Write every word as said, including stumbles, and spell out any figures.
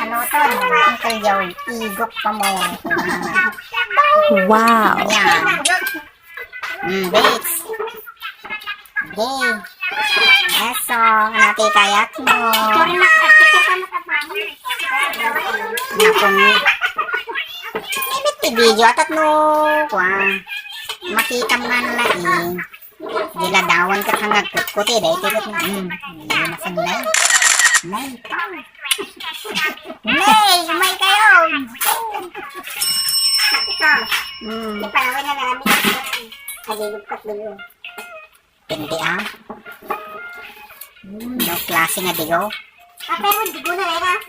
Ano to? Uncle Joey, igok pa mo. Wow. Yan. Mm, bakes. Yay. Eso, ano ti kayat mo? Nakong, imit ti video, atat no, kwa. Makita mo nga na eh. Diladawan ka hangag kutkuti, dahil tikot na. Mm, hindi na sandal. Nay. Nay, umay kayo. Ito. Mm. Ipalaway na namin. Agilugkat dulu. Pindi, ah. Hmm, no klase nga digo. Ah, pero digo na rin, ah.